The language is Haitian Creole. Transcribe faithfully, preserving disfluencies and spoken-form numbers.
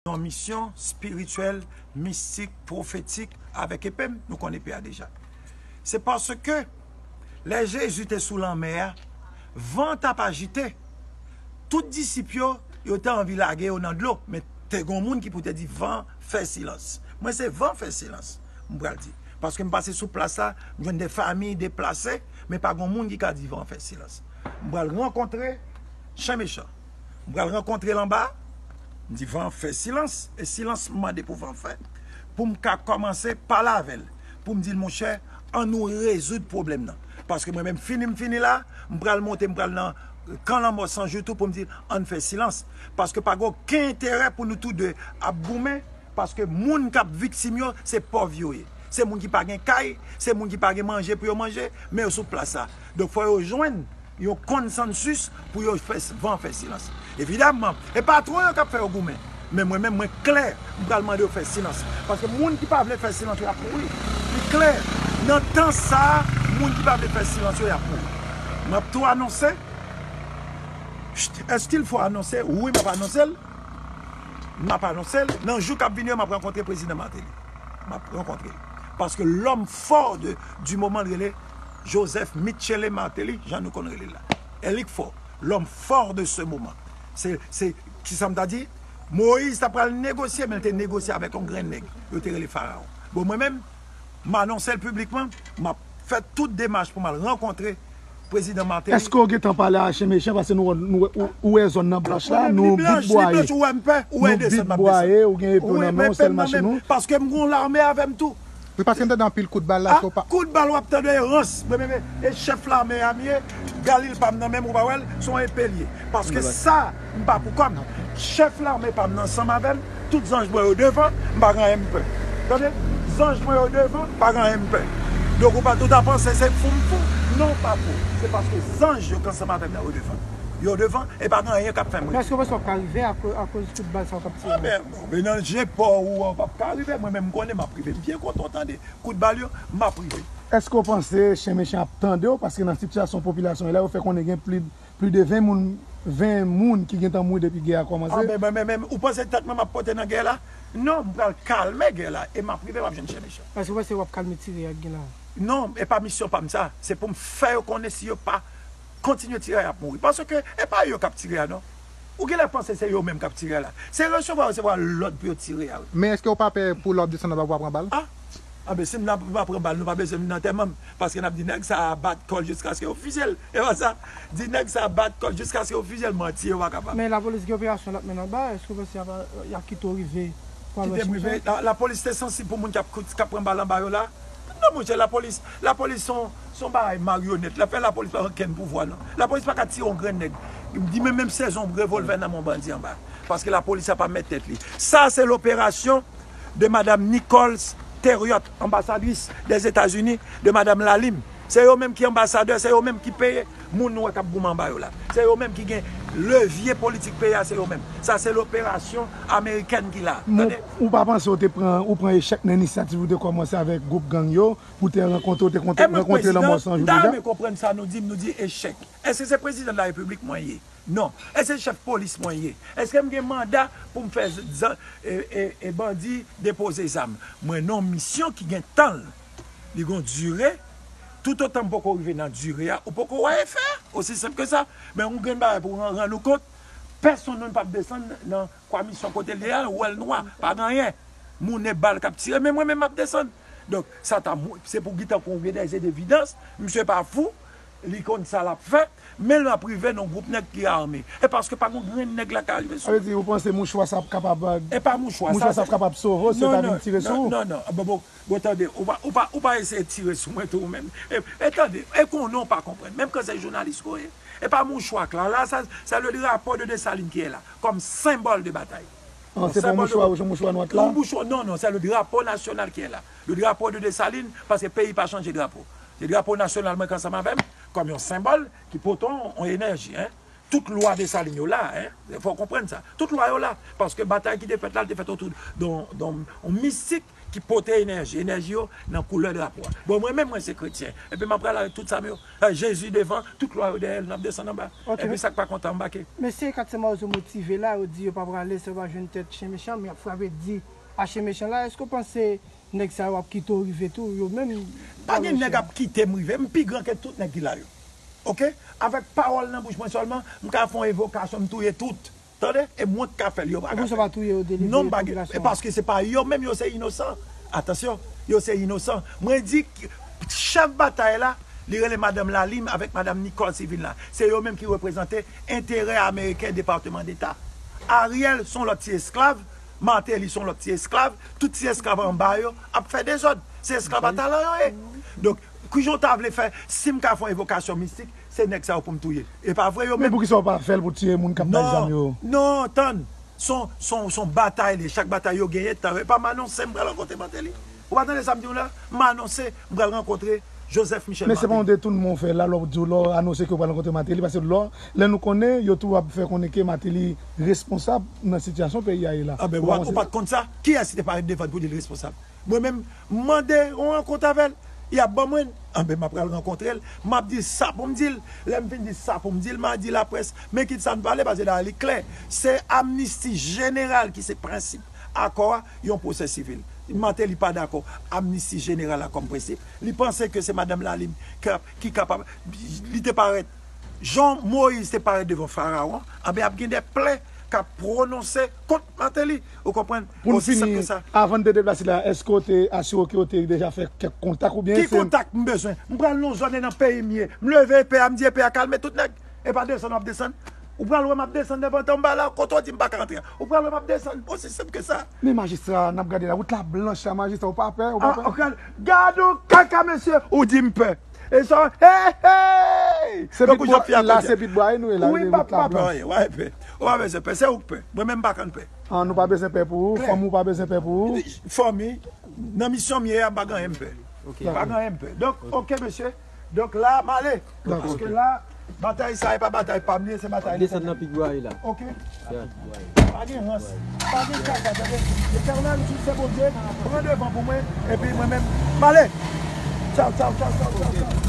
yon misyon espirityèl, mistik, pwofetik, avèk epe m, nou konn epe a deja. Se paske lè Jezi te sou lanmè a, van t ap ajite. Tout disip yo, yo te anvi lage yo nan dlo, men te gen yon moun ki pou te di, "Van, fè silans." Mwen, se van, fè silans, m pral di. Paske m pase sou plas la, m jwenn de fanmi deplase, men pa gen yon moun ki ka di van, fè silans. M pral rankontre Chen Mechan. M pral rankontre l anba, m di, "Van, fè silans." E silans m mande pou van fè, pou m ka kòmanse pale avè l, pou m di l, "Monchè, an nou rezoud pwoblèm nan." Paske mwen menm, fini m fini la, m pral monte, m pral nan kan lanmò san jou tou pou m di, "Ann fè silans." Paske pa gen okenn enterè pou nou tou de ap goumen, paske moun k ap viktim yo, se pòv yo ye. Se moun ki pa gen kay, se moun ki pa gen manje pou yo manje, men yo sou plas la. Donk, fò yo jwenn yon konsansis pou yo fè s-, van fè silans. Evidamman, e patwon yo k ap fè yo goumen. Men mwen menm, mwen klè, m pral mande yo fè silans. Paske moun ki pa vle fè silans yo, y ap mouri. Li klè, nan tan sa a, moun ki pa vle fè silans yo, y ap mouri. M ap tou anonse, Chut, est-il faut annoncer? Wi, m ap anonse l. M ap anonse l. Nan jou k ap vini yo, m ap rankontre prezidan Martelly. M ap rankontre l. Paske lòm fò de, du moman l rele Joseph Michele Martelly, jan nou konn rele l la. E li k fò. Lòm fò de se moman. Se, se, kisa m ta di? Moyiz ta pral negosye, men l te negosye avèk yon grenn nèg. Yo te rele Farawon. Bon, mwen menm, m anonse l piblikman, m ap fè tout demach pou m al rankontre prezidan Martelly. Èske w gentan pale a Chen Mechan? Paske nou, nou, ou, ou wè zòn nan blanch la, nou bit bwaye. Ou wè desann m ap desann. Ou gen epe nan men w, sèl machin ou. Paske m gen yon lame avè m tou. Wi, paske m tande anpil kout bal la, a, kout bal w ap tande e rans. Mwen menm, e chèf lame a m ye, galil pa m nan men m, ou pa wè l, se yon epe l ye. Paske sa, m pa pou kò m. Chèf lame pa m nan ansanm avè m, tout zanj mwen yo devan, m pa gen anyen m pè. Tande? Zanj mwen yo devan, pa gen anyen m pè. Donk ou pa, ou ta panse se fou m fou. Non, pa fou. Se paske zanj yo k ansanm avè m nan yo devan. Yo devan, e pa gen anyen k ap fè m. Men èske w panse w ap ka rive akoz, akoz kout bal sa yo k ap tire? A, men, bon, men nan je pa w, ou p ap ka rive. Mwen menm, m konnen m ap rive. M byen kontan w tande kout bal yo, m ap rive. Èske w panse Chen Mechan ap tande w? Paske nan sitiyasyon popilasyon an la, yo fè konnen gen pli, pli de ven moun, ven moun ki gentan mouri depi gè a kòmanse. A, men, men, men, men, ou panse tèt mwen m ap pote nan gè la? Non, m pral kalme gè la e m ap rive, m ap jwenn Chen Mechan. Èske w panse w ap kalme tire a k gen la? Non, e pa misyon pa m sa. Se pou m fè yo konnen si yo pa kontinye tire a, y ap mouri. Paske e pa yo k ap tire a, non. Ou genlè panse se yo menm k ap tire a la. Se resevwa yo resevwa lòd pou yo tire a, wi. Men èske w pa pè pou lè w ap desann anba pou w pa pran bal? A, a ben, si m ap, m ap pran bal, nou pa bezwen vin nan antèman m. Paske n ap di nèg sa a bat kò l jiskaske yo fize l. E pa sa? Di nèg sa a bat kò l jiskaske yo fize l, manti yo pa kapab. Men lapolis gen operasyon l ap mennen anba, èske w panse y ap, y ap kite w rive pou al wè Chen Mechan? Kite m rive. La, lapolis te sansib pou moun k ap kout, k ap pran bal anba yo la? Non, monchè, lapolis, lapolis se yon, se yon bagay maryonèt. Afè lapolis pa gen okenn pouvwa, non. Lapolis pa ka tire yon grenn nèg. M di, men menm sezon revòlvè nan men yon bandi anba. Paske lapolis ap mèt tèt li. Sa se loperasyon de madam Nicole Thériault, anbasadris dèzetazini, de madam Lalime. Se yo menm ki anbasadè, se yo menm ki peye moun nou wè k ap goumen anba yo la. Se yo menm ki gen levye politik peyi a, se yo menm. Sa se loperasyon amerikèn ki la. Tande? Ou pa panse w te pran, ou pran echèk nan inisyativ ou te kòmanse avèk gwoup gang yo, pou te rankontre, w te kontre, rankontre lanmò san jou deja? E mwen, prezidan, m ta renmen konprann sa nou di m, nou di echèk. Èske se prezidan de la repiblik mwen ye? Non. Èske se chèf polis mwen ye? Èske m gen manda pou m fè zan-, e, e, e bandi depoze zam? Mwen nan yon misyon ki gen tan l. Li gen yon dire. Toutotan m poko rive nan dire a, ou poko wè efè a. Osi senp ke sa. Men yon grenn bagay pou rann, rann ou kont, pèsonn moun p ap desann nan kwa misyon kote l ye a, ou wè l nwa, pa gen anyen. Moun e bal k ap tire, men mwen menm m ap desann. Donk, sa ta mou-, se pou gentan konvye dèz e devidans, misye pa fou, li konn sa l ap fè, men l ap rive nan gwoup nèg ki ame. E paske pa gen grenn nèg la ka rive sou. Sa vle di, ou panse mouchwa sa ap kapab, e pa mouchwa, mouchwa sa ap kapab sove w si yo ta vin tire sou ou? Non, non, non, non, bon, bon, bon, tande, ou pa, ou pa, ou pa eseye tire sou mwen tou ou menm. E, e tande, e konnen w pa konprann, menm kan se jounalis ke w ye. E pa mouchwa k la, la, sa, c'est le drapeau de Dessalines qui est là, comme symbole de bataille. An, se pa yon mouchwa wouj, yon mouchwa nwa k la? Yon mouchwa, non, non, c'est le drapeau national qui est là. Le drapeau de Dessalines, paske peyi pa chanje drapo. Se drapo nasyonal mwen k ansanm avè m, kòm yon senbòl ki pote yon, yon enèji, en. tout lwa Desalin yo la, en. Fò w konprann sa. Tout lwa yo la. Paske batay ki te fèt la, li te fèt otou de yon, de yon mistik ki pote enèji, enèji yo nan koulè drapo a. Bon, mwen menm, mwen se kretyen. Epi m ap pral avèk tout sa m yo. Eh, Jezi devan, tout lwa yo dèyè l, n ap desann anba. Ok. Epi sa k pa kontan anbake. Mesye Katya Mawozo motive la, yo di yo pa prale, si yo pa jwenn tèt chen mechan, men y ap frape di a chen mechan la. Èske w panse nèg sa yo ap kite w rive tou, yo menm? Pa gen nèg ap kite m rive, m pi gran ke tout nèg ki la yo. Ok? Avèk pawòl nan bouch mwen sèlman, m ka fè yon evokasyon, m touye tout. Tande? E mwen k ka fè l, yo pa ka fè l. Ou pa touye yo, delivre popilasyon an. Non, m pa gen, e paske se pa yo menm, yo se inosan. Atansyon, yo se inosan. Mwen di, chèf batay la, li rele madanm Lalim avèk madanm Nicole Civil la. Se yo menm ki reprezante enterè ameriken, Depatman Deta. Ariel se yon lòt ti esklav, Martelly se yon lòt ti esklav, tout ti esklav anba yo ap fè dezòd. Se esklav a talan yo ye. Donk, kijan w ta vle fè, si m ka fè yon evokasyon mistik, se nèg sa yo pou m touye. E pa vre, yo menm. Men poukisa w pa fè l pou tiye moun k ap bay zam yo? Non, non, tann. Se yon, se yon, se yon batay li. Chak batay yo genyen, tan. E pa m anonse m pral rankontre Martelly. Ou pa tande sa m di w la? M anonse m pral rankontre Joseph Michel Martelly. Men se pa yon detounman w fè la, lè w di w, lè w anonse ke w pral rankontre Martelly, paske lè, lè nou konnen, yo tou ap fè konnen ke Martelly responsab nan sitiyasyon peyi a ye la. A ben, ou pa, ou pa t konn sa? Kiyès ki te parèt devan l pou di l responsab? Mwen menm, m mande yon rankont avè l. Y ap ban mwen l. Anben, m ap pral rankontre l. M ap di sa pou m di l. Lè m fin di sa pou m di l, m a di laprès, men kit sa n pale, paske la li klè. Se amnisti jeneral ki se prensip akò a, yon pwosè sivil. Martelly pa dakò amnisti jeneral la kòm prensip. Li panse ke se madanm Lalim ki, ki kapab, li te parèt Jan Moyiz te parèt devan Farawon, anben, ap gen de plent k ap pwononse kont Martelly. Ou konprann? Pou n fini, avan n te deplase la, èske w te asire w ke w te deja fè kèk kontak oubyen se... Ki kontak m bezwen? M pral nan yon zòn e nan peyi m ye. M leve epe a, m di epe a kalme tout nèg. E pa desann w ap desann. Ou pral wè m ap desann devan tonba la, kote w di m pa ka antre a. Ou pral wè m ap desann. Osi senp ke sa. Men majistra, n ap gade la, wout la blanch la, majistra, ou pa pè, ou pa pè? Ah, gad, gad yon kaka, mesye, ou di m pè. E sa, hey, hey! Se Pitbwa, la se Pitbwa nou ye la, wi, wout la blanch. Wi, pa pè anyen, w pa pè. Ou pa bezwen pè, se ou k pè. Mwen menm m pa konn pè. Ah, nou pa bezwen pè pou ou, fanmi w pa bezwen pè pou ou. Fanmi, nan misyon m ye a, m pa gen anyen m pè. Ok. M pa gen anyen m pè. Donk, ok, mesye. Donk la, m ale. Dakò. Paske la, batay sa, e pa batay pa m li ye, se batay Letènèl. Desann nan Pitbwa la. Ok. Pa gen rans. Pa gen kaka, tande. Letènèl, ou se Bondye, pran devan pou mwen, epi mwen menm, m ale. Tchaw, tchaw, tchaw, tchaw, tchaw, tchaw.